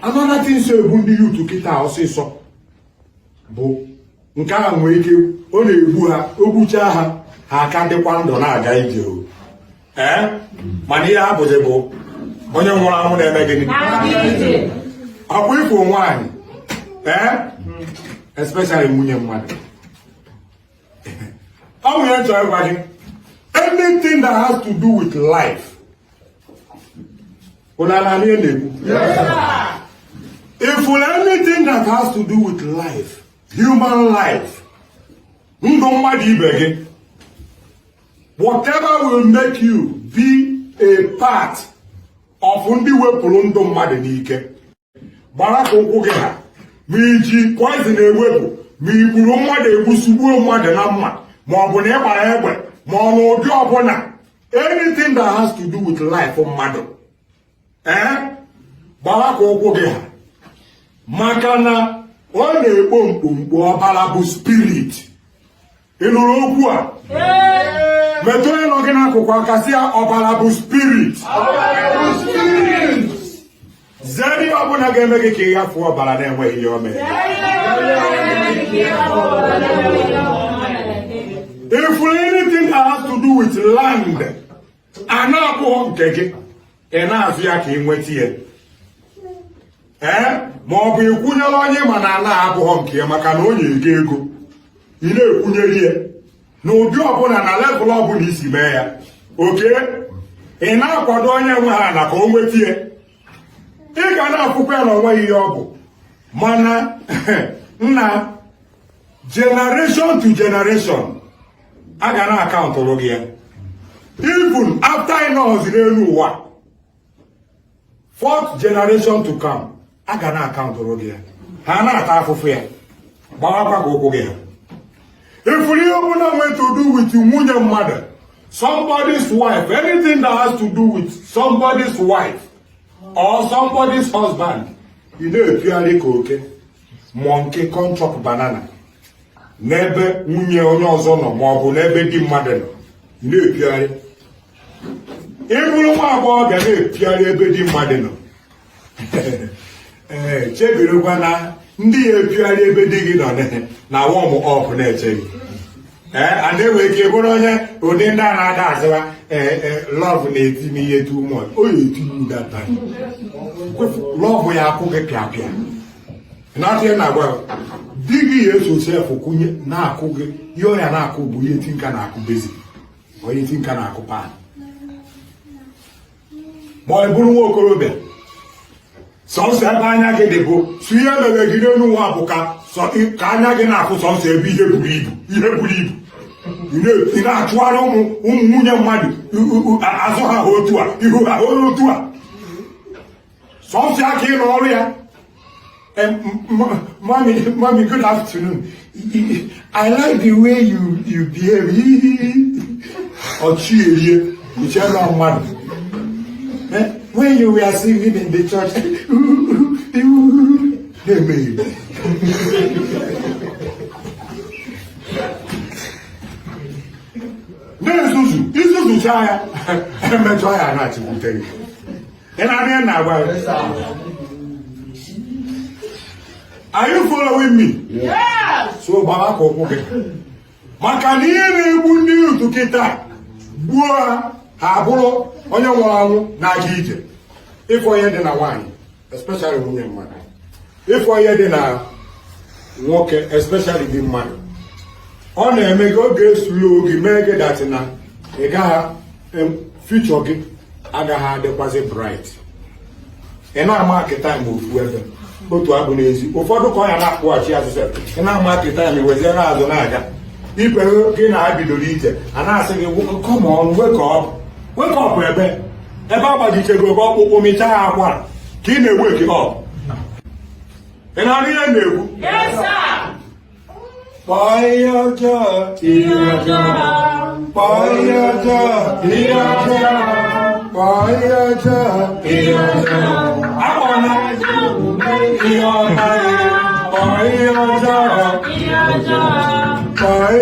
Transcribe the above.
Another thing so egbu ndị youth kịta ọsịsọ bụ nke a nwee ike ọ na-egbu ha. O gbuchaa ha, ha aka dịkwa ndụ na-aga ije o. Ee, mana ihe ha bụzi bụ onye nwụrụ anwụ na-eme gịnị? Ọkwa ịfụ nwaanyị, ee, especially nwunye mmadụ. Ọ nwere chọrọ ịgwa gị, anything that has to do with life. Ụna na ihe na-ekwu ifụrụ, anything that has to do with life, human life, ndụ mmadụ ibe gị, whatever will make you be a part of ndị wepụrụ ndụ mmadụ n'ike, gbara ka ụkwụ gị ha. Ma iji poison ewepụ, ma i gburu mmadụ egbusigbuo mmadụ na mma, ma ọ bụ na ị gbara egbe, ma ọ na ụdị ọbụla, anything that has to do with life mmadụ, ee, gbara ka ụkwụ gị ha, maka na ọ na-ekpo mkpumkpu. Ọbara bụ spirit. Ị nụrụ okwu a? Metụ onye nọ gị n'akụkụ aka, sị ya, "Ọbara bụ spirit." Zere ihe ọbụla ga-eme gị ka ị ghafuo ọbara na-enweghị ihe o mere. If anything that has to do with land a na-abụghị nke gị, ị na-azụ ya ka ị nweta ya, ee, ma ọ bụ ịkwụnyere onye ma na ana abụghọ nke ya maka na o nyere gị ego, ị na-ekwunyere ya n'ụdị ọbụla na level ọbụla isi mee ya oke, ị na-akwado onye nwe ha na ka o nweta ya, ị ga na-afụkwa ya na onweghị ihe ọ bụ. Mana nna, generation to generation, a ga na-acountụrụ gị ya. Even after ị nọzi n'elu ụwa, fourth generation to come, a ga na-acountụrụ gị ya, ha na-ata afụfụ ya. Gbawakwa ka ụkwụ gị ha. Ifuru ihe ọbụla nwere to do with nwunye mmadụ, somebody's wife, anything that has to do with somebody's wife or somebody's husband, ị na-epigharị ka oke monkey come chop banana n'ebe nwunye onye ọzọ nọ, ma ọ bụ n'ebe di mmadụ nọ, ị na-epigharị. Ị bụrụ nwa agbọghọbịa na-epigharị ebe di mmadụ nọ, ee, chebirikwa na ndị ya epigharị ebe di gị nọ na warm up na-eche gị. Ee, a na-enwe ike bụrụ onye ụdị ndị a na-ada azịwa, ee, love na-eti m ihe too much. O ya eti you that time, love ya akwụ gị pịa pịa na-atụ ya na-agwa di gị ya eso sef kwunye na-akụ gị ihe ọ ya na-akụ bụ ihe tinka na-akụ bezi, onye tinka na-akụ pan. Ma ọ bụrụ nwa okorobịa, sọnsọ ebe anya gị dị bụ sụ ihe mere gị n'elu ụwa bụ ka anya gị na-afụ sọnsọ ebe ihe buru ibu, ihe buru ibu. Ị na-achụgharị ụmụ ụmụ nwunye mmadụ, azụ ha otu a, ihu ha otu a, sọnsọ aka ị n'ọrụ ya. Mommy, mommy, good afternoon. I like the way you behave. Ọchị erie, ichela mmadụ. When you were singing in the church, na-emeghe. Na-ezuzu, izuzucha ya, emechọ ya na-achịkwute gị. Ị na-abịa na-agwa gị. Are you following me? Yes. So gbara ka ụkwụ gị, maka na ihe na-egbu ndị youth kịta, gbuo ha, ha abụrụ onye nwụrụ anwụ na-aga ije. Ịfọ ihe dị na nwaanyị, especially nwunye mmadụ, ịfọ ihe dị na nwoke, especially di mmadụ, ọ na-eme gị oge esulu gị mee gị that na ị gaghị, future gị agaghị adịkwazi bright. Ị na-ama akịta ma ofu ebe otu abụ n'ezi ụfọdụ ka ọ ya na-akpụghachi azụ sef. Ị na-ama akịta ma weziere azụ na-aga ibe gị na ha bidoro ije, a na-asị gị, "Come on, wake up, wake up." Ebe ebe agbajichego gị ọkpụkpụ, mịchaa ya akwara ka ị na-ewake up. Ị na-anụ ihe m na-ekwu? Yes, sir. Kpọọ ihe ọjọọ ihe ọjọọ, kpọọ ihe ọjọọ ihe ọjọọ, kpọọ ihe ọjọọ ihe ọjọọ, akpọna ihe ọma, kpọọ ihe ọjọọ. Ihe ọjọọ.